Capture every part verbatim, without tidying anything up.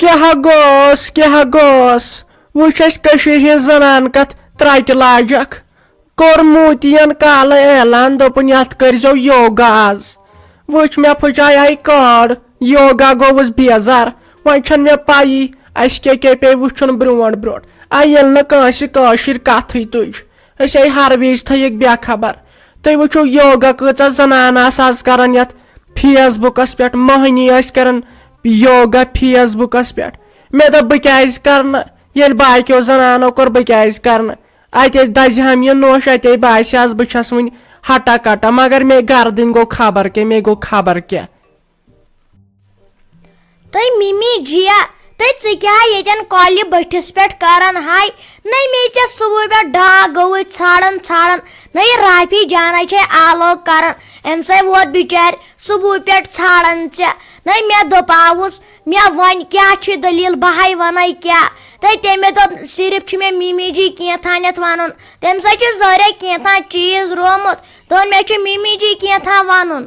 کیٛاہ گوٚوس، کیٛاہ گوٚوس؟ وٕچھ، اَسہِ کٔشیٖرِ ہِنٛز زنان کتھ ترٛٹہِ لاجکھ۔ کوٚر موتین کالہٕ اعلان، دوٚپُن، "یتھ کٔرۍزیو یوگا آز۔" وٕچھ، مےٚ پھٕچایے کاڈ، یوگا گوٚوُس بیزار۔ وۄنۍ چھَنہٕ مےٚ پَیی، اَسہِ کیٛاہ کیٛاہ پیٚیہِ وٕچھُن برٛونٛٹھ برٛونٛٹھ۔ آ، ییٚلہِ نہٕ کٲنٛسہِ کٲشِر کَتھٕے تُج، أسۍ ہے ہر وِزِ تھٲیِکھ بے خبر۔ تُہۍ وٕچھِو، یوگا کۭژاہ زنانہٕ آسہٕ آز کران یتھ فیس بُکس پٮ۪ٹھ، مٔہنی ٲسۍ کران یوگا فیس بُکس پٮ۪ٹھ۔ مےٚ دوٚپ، بہٕ کیازِ کرٕ نہٕ؟ ییٚلہِ باقیو زنانو کوٚر، بہٕ کیازِ کرٕ نہٕ؟ اتے دزِ ہم یہِ نوش، اتے باسہِ آز بہٕ چھس وُنہِ ہٹا کٹا، مگر مےٚ گردٕنۍ گوٚو خبر کیٛاہ، مےٚ گوٚو خبر کیٛاہ۔ تہٕ مِمی جیا، تہٕ ژٕ کیٛاہ ییٚتٮ۪ن کۄلہِ بٔٹھِس پٮ۪ٹھ کران ہاے؟ نَے مے ژےٚ صُبحٲے پٮ۪ٹھ ڈاکھ گوٚوُے ژھانڈان ژھانڈان، نَے یہِ رافی جانا چھے آلو کران، أمۍ سٕے ووت بِچارِ صُبحٲے پٮ۪ٹھ ژھانڈان ژےٚ۔ نَے مےٚ دوٚپاوُس، مےٚ وۄنۍ کیٛاہ چھِ دٔلیٖل، بہٕ ہاے وَنَے کیٛاہ۔ تہٕ تٔمۍ دوٚپ، صرف چھُ مےٚ مِمی جی کینٛہہ تانٮ۪تھ وَنُن۔ تٔمۍ سۭتۍ چھُ ظٲہرے کینٛہہ تام چیٖز رومُت۔ دوٚپُن، مےٚ چھُ مِمی جی کینٛہہ تام وَنُن۔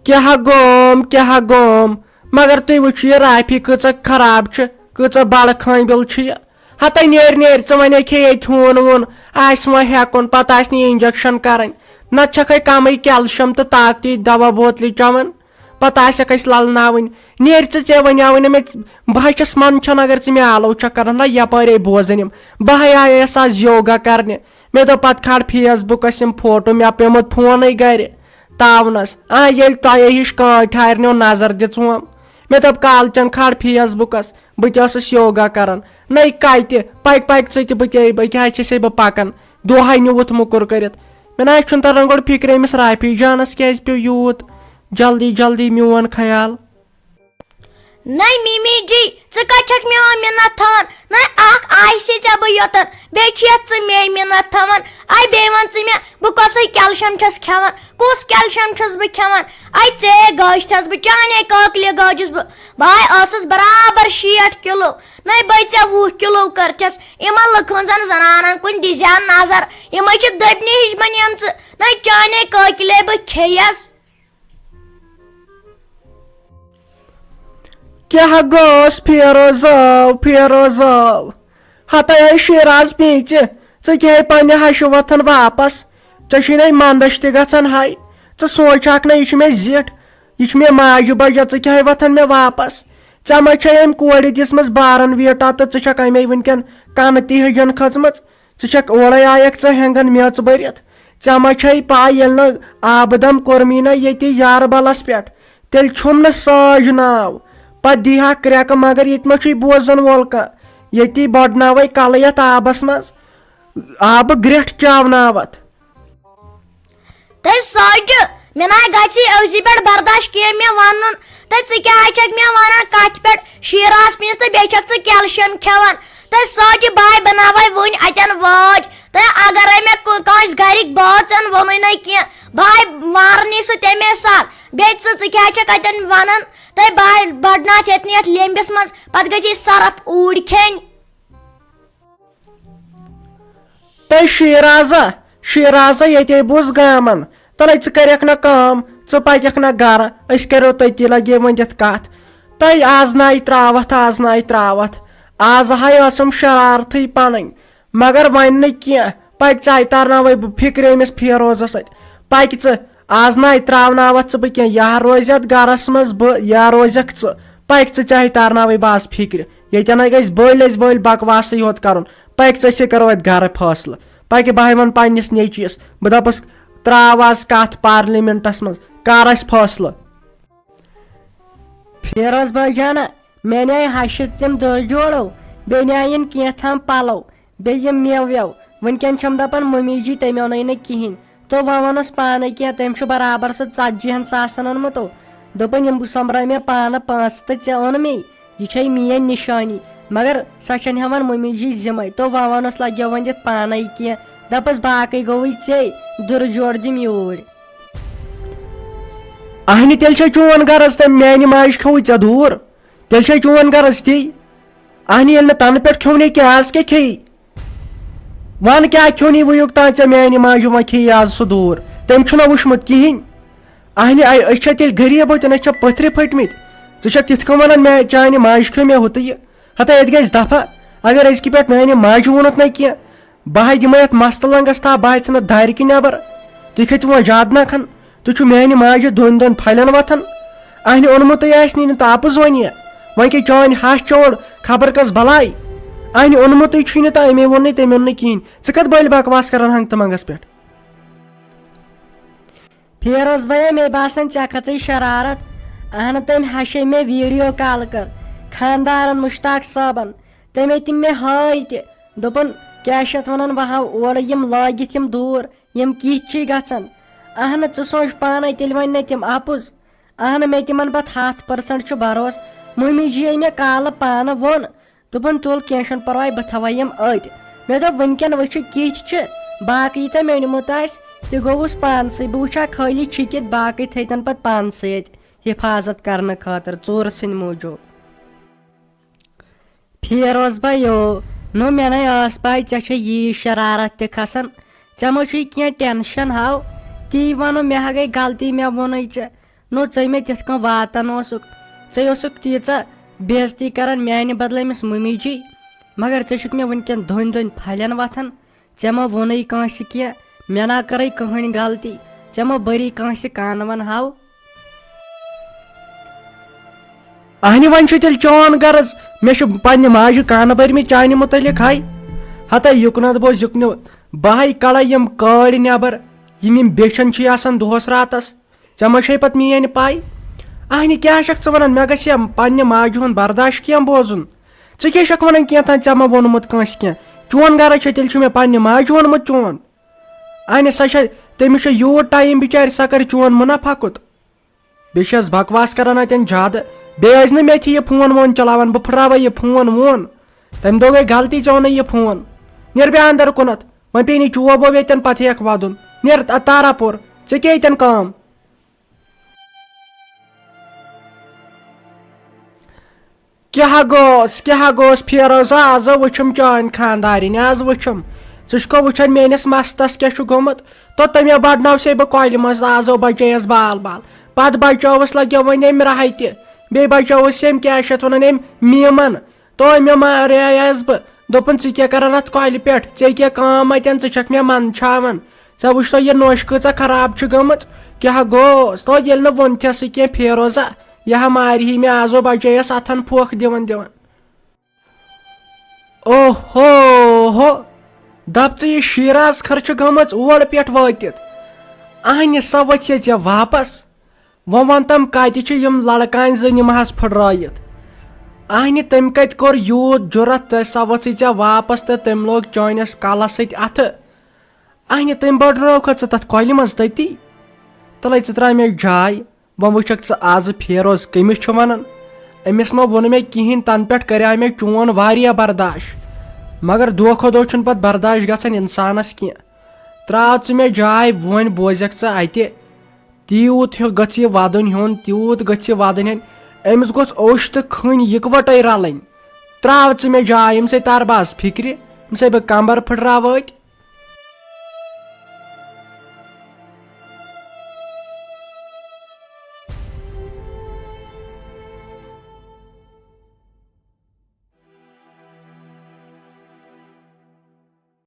کیٛاہ گوم، کیٛاہ گوم؟ مگر تُہۍ وٕچھِو، یہِ رافی کۭژاہ خراب چھِ، کۭژاہ بَڑٕ خٲنٛبِل چھِ یہِ۔ ہَتَے نیرِ، نیرِ، ژٕ وَنے کھے ییٚتہِ ہوٗن ووٗن، آسہِ وۄنۍ ہٮ۪کُن، پَتہٕ آسہِ نہٕ injection کَرٕنۍ۔ نَتہٕ چھَکھ ہے کَمٕے calcium تہٕ طاقتی دوا بوتلہِ چٮ۪وان۔ پتہٕ آسٮ۪کھ اَسہِ للناوٕنۍ۔ نیرِ ژٕ، ژےٚ وَنیٛاوٕے نہٕ مےٚ، بہٕ ہا چھَس منٛدچھان اگر ژٕ مےٚ آلو چھَکھ کران، نہ یپٲرۍ ہے بوزان یِم۔ بہٕ ہاے آیس آز یوگا کرنہِ۔ مےٚ دوٚپ پتہٕ کھال Facebook-س یِم فوٹو، مےٚ پیوٚمُت فونٕے گرِ تاونس۔ آ، ییٚلہِ تۄہے ہِش کانٛہہ ٹھارنیو نظر دِژوم۔ مےٚ دوٚپ کالچن کھال Facebook-س، بہٕ تہِ ٲسٕس یوگا کران۔ نَے کتہِ، پکہِ پکہِ ژٕ تہِ، بہٕ تہِ، بہٕ کیٛازِ چھَسے بہٕ پکان؟ دۄہے نیوٗتھ موٚکُر کٔرِتھ۔ مےٚ نہ حظ چھُنہٕ تران گۄڈٕ فِکرے أمِس رافی جانس کیٛازِ پیوٚو یوٗت جلدی جلدی میون خیال۔ نَے مِمی جی، ژٕ کَتہِ چھَکھ میون مِنت تھاوان؟ نَے اَکھ آسہِ ژےٚ بہٕ یوٚتَن، بیٚیہِ چھِ یَتھ ژٕ مے مِنت تھاوان۔ اَے بیٚیہِ وَن ژٕ مےٚ، بہٕ کۄسٕے calcium چھَس کھٮ۪وان؟ کُس calcium چھَس بہٕ کھٮ۪وان؟ اَے ژے گٔج چھَس بہٕ، چانے کٲکلہِ گٔجِس بہٕ۔ بہٕ ہاے ٲسٕس برابر شیٹھ کِلوٗ، نَے بَے ژےٚ وُہ کِلوٗ کٔرتھَس۔ یِمَن لُکہٕ ہٕنٛزَن زَنانَن کُن دِزِ ہا نظر، یِمَے چھِ دٔبنہِ ہِش بَنیمژٕ۔ نَے چانے کٲکلے بہٕ کھیٚیَس۔ کیٛاہ گوٚوس فیروزو، فیروزو؟ ہتے ہے شیراز پیٖنژِ، ژٕ کیٛاہ پننہِ ہشہِ وۄتھان واپس؟ ژےٚ چھُے نے مندش تہِ گژھان ہاے۔ ژٕ سونٛچ ہاکھ نہ، یہِ چھِ مےٚ زِٹھ، یہِ چھِ مےٚ ماجہِ بجا، ژٕ کیٛاہ وۄتھان مےٚ واپس؟ ژےٚ ما چھے أمۍ کورِ دِژمٕژ بارن ویٹا تہٕ ژٕ چھکھ امے وٕنکٮ۪ن کنہٕ تہِ ہجن کھٔژمٕژ؟ ژٕ چھکھ اورے آیکھ ژٕ ہٮ۪نٛگن میٚژ بٔرِتھ۔ ژےٚ ما چھے پاے، ییٚلہِ نہٕ آبہٕ دم کوٚرمٕے نہ ییٚتہِ یاربلس پٮ۪ٹھ، تیٚلہِ چھُم نہٕ ساج ناو۔ پتہٕ دی ہا کرٛٮ۪کہٕ، مگر ییٚتہِ ما چھُے بوزن وول کانٛہہ؟ ییٚتی بڑناوے کلہٕ یتھ آبس منٛز، آبہٕ گرٛٮ۪ٹھ چاوناوتھ۔ تہٕ ساجہِ، مےٚ نہ گژھِ أزی پٮ۪ٹھ برداش کینٛہہ مےٚ ونُن۔ تہٕ ژٕ کیٛاہ چھکھ مےٚ ونان کتھِ پٮ۪ٹھ شیراز پیٖنژ تہٕ بیٚیہِ چھکھ ژٕ calcium کھٮ۪وان؟ تہٕ ساجہِ باے بناوے وُنۍ اتٮ۪ن وٲج۔ تہٕ اگرے مےٚ کُ-، کٲنٛسہِ گرِکۍ بٲژن ووٚنُے نَے کینٛہہ، بہٕ آے مارنہِ سُہ تَمے ساتہٕ۔ بیٚیہِ ژٕ، ژٕ کیٛاہ چھَکھ اَتٮ۪ن وَنان؟ تہٕ بہٕ آے بَڑناتھ ییٚتہِ نہٕ یَتھ لیٚمبِس منٛز، پَتہٕ گٔژھی سۄرَپھ اوٗرۍ کھیٚنۍ۔ تہٕ شیٖرازا، شیٖرازا ییٚتے بوٗز گامَن، تَلَے ژٕ کَرٮ۪کھ نہ کٲم، ژٕ پَکٮ۪کھ نہ گَرٕ، أسۍ کَرو تٔتی لَگے وۄنۍ دِتھ کَتھ۔ تہٕ آز نَے ترٛاوَتھ، آز نَے ترٛاوَتھ، آز ہاے ٲسٕم شرارتھٕے پَنٕنۍ۔ مگر وۄنۍ نہٕ کینٛہہ، پکہِ ژٕ، اَتہِ تارناوَے بہٕ فِکرِ أمِس فیروزس سۭتۍ۔ پکہِ ژٕ، آز نہ اَتہِ ترٛاوناوَتھ ژٕ بہٕ کینٛہہ، یا روزِ اَتھ گرس منٛز بہٕ، یا روزکھ ژٕ۔ پکہِ ژٕ، ژےٚ اَتہِ تارناوَے بہٕ آز فِکرِ۔ ییٚتٮ۪ن ہے گژھِ بٔلۍ أسۍ بٔلۍ بکواسٕے یوت کرُن۔ پکہِ ژٕ، أسے کرو اَتہِ گرٕ فٲصلہٕ۔ پکہِ بہٕ ہاے وَنہٕ پننِس نیٚچوِس، بہٕ دَپس، ترٛاو آز کتھ پارلیمنٹس منٛز، کر اَسہِ فٲصلہٕ۔ فیروز بٲے جانہ، مےٚ نیے ہشہِ تِم دٔہ جوڑو، بیٚیہِ نیاین کینٛہہ تام پلو، بیٚیہِ یِم مٮ۪وٕ وٮ۪وٕ۔ وٕنکٮ۪ن چھَم دَپان مٔمی جی تٔمۍ اوٚنُے نہٕ کِہیٖنۍ۔ تو وۄنۍ ووٚنُس پانے کینٛہہ، تٔمۍ چھُ برابر سُہ ژتجی ہن ساسن اوٚنمُت۔ دوٚپُن، یِم سۄمبرٲے مےٚ پانہٕ پانٛژھ تہٕ ژےٚ اوٚن مے، یہِ چھے میٲنۍ نِشٲنی۔ مگر سۄ چھَنہٕ ہٮ۪وان مٔمی جی ذِمے۔ تو وۄنۍ ووٚنُس، لگیو وۄنۍ دِتھ پانے کینٛہہ۔ دَپس، باقٕے گوٚوٕے ژے، دُرٕ جوڑ دِم یوٗرۍ۔ اہنہِ، تیٚلہِ چھا چون غرض تہٕ میانہِ ماجہِ کھیوٚوُے ژےٚ دوٗر؟ تیٚلہِ چھا چون غرض تی؟ اہنہِ، ییٚلہِ نہٕ تَنہٕ پٮ۪ٹھ کھیوٚو نہٕ کینٛہہ، آز کیٛاہ کھیٚیہِ؟ وَن، کیٛاہ کھیوٚو نہٕ وٕنیُک تام ژےٚ میانہِ ماجہِ؟ وۄنۍ کھیٚیہِ آز سُہ دوٗر، تٔمۍ چھُنہ وٕچھمُت کِہیٖنۍ۔ اہنہِ، اَ-، أسۍ چھا تیٚلہِ غریٖب ہوٚتہِ، نہ چھا پٔتھرِ پھٔٹمٕتۍ؟ ژٕ چھکھ تِتھ کٔنۍ ونان، مےٚ چانہِ ماجہِ کھیوٚو مےٚ ہُتہٕ یہِ۔ ہتا ییٚتہِ گژھِ دفعہ، اگر أزکہِ پٮ۪ٹھ میانہِ ماجہِ ووٚنُتھ نہ کینٛہہ، بہٕ ہاے دِمے یتھ مستہٕ لنگس تھپھ، بہٕ ہاے ژھٕنتھ دارِ کِنۍ نٮ۪بر۔ تُہۍ کھٔتِو وۄنۍ زیادٕ نکھن، تُہۍ چھِو میانہِ ماجہِ دۄن دۄن پھلٮ۪ن وۄتھان۔ اہنہِ اوٚنمُتٕے آسہِ نہٕ، یہِ نہٕ تاپہٕ زونہِ۔ وۄنۍ کیٛاہ چٲنۍ ہش چوڑ خبر کٔژ بلاے؟ اہنہِ اوٚنمُتٕے چھُے نہٕ تہٕ أمے ووٚن نہٕ، تٔمۍ اوٚن نہٕ کِہینۍ۔ ژٕ کتھ بٔلۍ بکواس کران ہنگتہٕ منگس پٮ۪ٹھ؟ فیروز بھیا، مےٚ باسان ژےٚ کھژٕے شرارت۔ اہنہٕ، تٔمۍ ہشے مےٚ ویڈیو کال کٔر، خاندارن مشتاق صٲبن۔ تٔمۍ تِم مےٚ ہٲے تہِ۔ دوٚپُن، کیٛاہ چھِ اتھ ونان، وۄنۍ ہاو اورٕ یِم لٲگِتھ یِم دوٗر، یِم کِتھ چھِ گژھان؟ اہنہٕ، ژٕ سونچ پانے، تیٚلہِ ونہِ نہ تِم اپُز۔ اہنہٕ، مےٚ تِمن پتہٕ ہتھ پٔرسنٹ چھُ بھروسہٕ۔ مٔمی جی یے مےٚ کالہٕ پانہٕ ووٚن، دوٚپُن، تُل، کینٛہہ چھُنہٕ پرواے، بہٕ تھاوے یِم أتۍ۔ مےٚ دوٚپ، وٕنکٮ۪ن وٕچھِ کِتھۍ چھِ، باقٕے یہِ تۄہہِ مےٚ اوٚنمُت آسہِ، تہِ گوٚوُس پانسٕے۔ بہٕ وٕچھِ ہا خٲلی چھِکِتھ، باقٕے تھٲیتن پتہٕ پانسٕے اَتہِ حفاظت کرنہٕ خٲطرٕ ژوٗرٕ سٕنٛدِ موٗجوٗب۔ فیروز بھایو، نو مےٚ نے ٲس پاے ژےٚ چھے یی شرارت تہِ کھسان۔ ژےٚ ما چھُے کینٛہہ ٹینشن ہاو؟ تی ونو، مےٚ ہا گٔے غلطی، مےٚ ووٚنُے ژےٚ۔ نو، ژے مےٚ تِتھ کٔنۍ واتان اوسُکھ، ژے اوسُکھ تیٖژاہ بے عزتی کران میانہِ بدلہٕ أمِس مُمی جی، مگر ژےٚ چھُکھ مےٚ وٕنکٮ۪ن دٔنۍ دٔنۍ پھلٮ۪ن وۄتھان۔ ژےٚ ما ووٚنُے کٲنٛسہِ کینٛہہ، مےٚ نا کٔرٕے کٕہٕنۍ غلطی، ژےٚ ما بٔری کٲنٛسہِ کانہٕ ون ہاو۔ اہنہِ، وۄنۍ چھُ تیٚلہِ چون غرض، مےٚ چھُ پننہِ ماجہِ کانہٕ بٔرمٕتۍ چانہِ مُتعلق۔ ہاے، ہتا یُکنتھ بوز یُکنہِ، بہٕ ہاے کڑے یِم کٲڑۍ نٮ۪بر، یِم یِم بیچھن چھِ آسان دۄہس راتس۔ ژےٚ ما چھے پتہٕ میٲنۍ پاے؟ اہنہِ، کیٛاہ چھکھ ژٕ ونان؟ مےٚ گژھِ یا پننہِ ماجہِ ہُنٛد برداش کینٛہہ بوزُن؟ ژٕ کیٛاہ چھکھ ونان؟ کینٛہہ تام ژےٚ ما ووٚنمُت کٲنٛسہِ کینٛہہ؟ چون غرض چھے، تیٚلہِ چھُ مےٚ پننہِ ماجہِ ووٚنمُت چون۔ اہنہِ، سۄ چھے، تٔمِس چھُ یوٗت ٹایم بِچارِ، سۄ کرِ چون منافع کوٚت؟ بیٚیہِ چھس بکواس کران اتٮ۪ن زیادٕ۔ بیٚیہِ ٲسۍ نہٕ مےٚ تھی یہِ فون وون چلاوان، بہٕ پھٕٹراوے یہِ فون وون۔ تمہِ دۄہ گٔے غلطی، ژےٚ اوٚنُے یہِ فون۔ نیر بیٚیہِ اندر کُنتھ، وۄنۍ پیٚیہِ نہٕ چوب ووب ییٚتٮ۪ن پتہٕ ہیٚکھ ودُن۔ نیر اتھ تارا پوٗر، ژےٚ کیٛاہ ییٚتٮ۪ن کٲم؟ کیٛاہ گوٚوس، کیٛاہ گوٚوس فیروزا؟ آز وٕچھُم چٲنۍ خانٛدارِنۍ، آز وٕچھُم۔ ژٕ چھُکھا وٕچھان میٲنِس مستس کیٛاہ چھُ گوٚمُت؟ تو تٔمۍ بڑنٲو سے بہٕ کۄلہِ منٛز، آز بچییس بال بال۔ پتہٕ بچٲوٕس لگیو وۄنۍ أمۍ راہہِ تہِ، بیٚیہِ بچٲوٕس أمۍ، کیٛاہ چھِ اتھ ونان، أمۍ میٖمن۔ تو مےٚ ماریایس بہٕ، دوٚپُن، "ژٕ کیٛاہ کران اتھ کۄلہِ پٮ۪ٹھ؟ ژےٚ کیٛاہ کٲم اتٮ۪ن؟ ژٕ چھکھ مےٚ منٛدچھاوان۔ ژےٚ وٕچھتو یہِ نوٚش کۭژاہ خراب چھِ گٔمٕژ۔ کیٛاہ گوٚو؟" تو ییٚلہِ نہٕ ووٚنتھسٕے کینٛہہ فیروزا، یہِ ہا مارِ ہی مےٚ، آزو بچییس اتھن پھۄکھ دِوان دِوان۔ اوہو ہو، دپ ژٕ، یہِ شیراز خر چھِ گٔمٕژ اور پٮ۪ٹھ وٲتِتھ۔ اہنہِ، سۄ ؤژھِ ژےٚ واپس۔ وۄنۍ وَن تَم، کَتہِ چھِ یِم لڑکانۍ زٕ، یِم حظ پھٕٹرٲیِتھ؟ اَہنہِ، تٔمۍ کَتہِ کوٚر یوٗت جُرت؟ تہٕ سۄ ؤژھٕے ژےٚ واپس تہٕ تٔمۍ لوگ چٲنِس کَلَس سۭتۍ اَتھٕ۔ اَہنہِ، تٔمۍ بٔڈرٲوکھا ژٕ تَتھ کۄلہِ منٛز تٔتی؟ تَلَے، ژٕ ترٛاو مےٚ جاے۔ وۄنۍ وٕچھکھ ژٕ آزٕ فیروز کٔمِس چھُ وَنان۔ أمِس ما ووٚن مےٚ کِہیٖنۍ، تَنہٕ پٮ۪ٹھ کَریٛاو مےٚ چون واریاہ برداش، مگر دۄہ کھۄتہٕ دۄہ چھُنہٕ پَتہٕ برداش گژھان اِنسانَس کینٛہہ۔ ترٛاو ژٕ مےٚ جاے، وۄنۍ بوزکھ ژٕ اَتہِ۔ تیوٗت ہیوٚ گٔژھ یہِ وَدُن ہیوٚن، تیوٗت گٔژھ یہِ وَدٕنۍ ہیٚنۍ۔ أمِس گوٚژھ اوٚش تہٕ کھٔنۍ یِکوَٹَے رَلٕنۍ۔ ترٛاو ژٕ مےٚ جاے، أمۍ سۭتۍ تَر بہٕ آز فِکرِ، أمۍ سۭتۍ بہٕ کَمبَر پھٕٹراوٕ أتۍ۔